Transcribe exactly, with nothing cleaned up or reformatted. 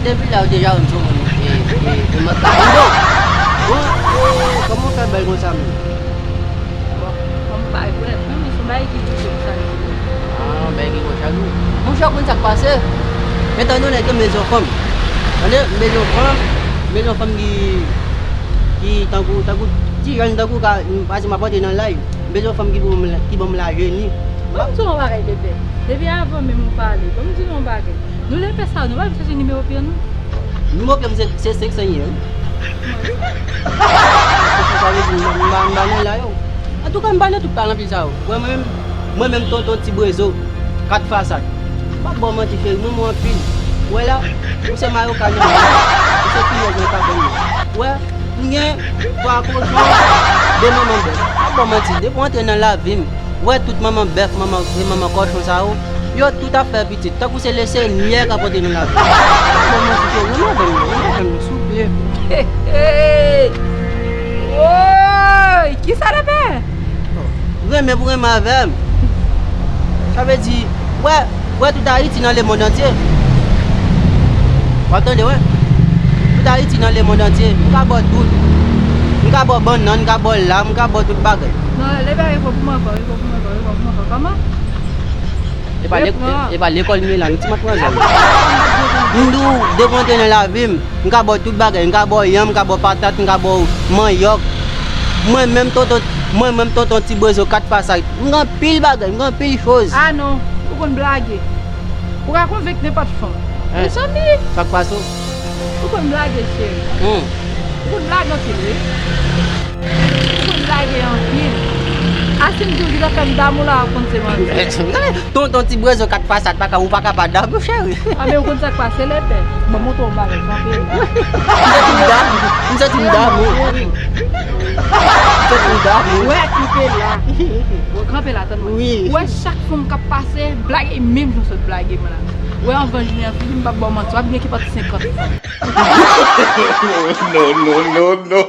Depi la, ou deja wè m se yon moun, e, e, e, mwen ka bon. Bon, e, kòman w fè bèl konsa menm? Bon, kòm m pa rekonèt mwen, men se yon bagay ki rive m sa rive. Ah, bagay ki konsa tou. Monchè, ou konn sa k pase? Men tande yon nèg, m bezwen fanm. Tande, m bezwen fanm, m bezwen fanm ki, ki tankou, tankou, ti jèn tankou ka, paske m ap antre nan laj. M bezwen fanm ki pou m, ki ban m lajeni. Ban m di w yon bagay, bebe. Depi avan menm ou pale, ban m di nou yon bagay. Nou lepè sa yo, nou pa vin chache nimewo pye nou? Nimewo pye m se, se senk san ye, wi. Sa vle di, m pa, m pa, m pa nan la yo. Antouka, m pa nan tout palan pye sa yo. Mwen menm, mwen menm tonton ti brezo, kat fasad. M p ap ba w manti, cheri, m renmen w anpil. Ou wè la, ou se mayoka nan men m. Ou se pinèz nan kabann mwen. Ou wè, m gen twa kochon, de manman bèf. M p ap ba w manti, depi w antre nan lavi m, ou wè tout manman bèf, manman vre, manman kòchon sa yo, yo tout ap fè pitit. Tankou se Lesenyè k ap antre nan lavi m. Bon, mwen sou cheri, renmen avè m, renmen avè m, souple. Hey, hey. Woy, kisa l ap fè? Renmen pou renmen avè m. Sa vle di, wè, wè tout Ayiti nan lemonn antye. W ap tande, wè. Tout Ayiti nan lemonn antye. M ka ba w tout. M ka ba w bannann, m ka ba w lam, m ka ba w tout bagay. Non, leve, repo pou mwen ankò, repo pou mwen ankò, repo pou mwen ankò. Kòman? E pa lek-, e pa lekòl m ye la, non, ti matmwazèl. M di w, depi w antre nan lavi m, m ka ba w tout bagay, m ka ba w yanm, m ka ba w patat, m ka ba w manyòk. Mwen menm tonton, mwen menm tonton ti brezo kat fasad. M gen anpil bagay, m gen anpil choz. Ah non, ou konn blage. Ou ka konvenk nenpòt fanm. Hein? Mezanmi! Sa k pase w? Ou konn blage, cheri. Hmm. Ou konn blage anpil, wi. Ou konn blage anpil. A, si m di w ki zafè m damou la, w ap konn se manti. Tonton ti brezo kat fasad, pa ka, ou pa ka pa damou, cheri. A, men ou konn sa k pase, lepè. Bon, montre yon bagay, kanpe la. M santi m damou. M santi m damou. M santi m damou. Wè, kanpe la. Bon, kanpe la, tann mwen. Wi. Wè, chak fanm k ap pase, blage menm jan w sot blage mwen la. Wè, anvan jounen an fini, m p ap ba w manti, w ap gen ki pati senkant fanm. No, no, no, no.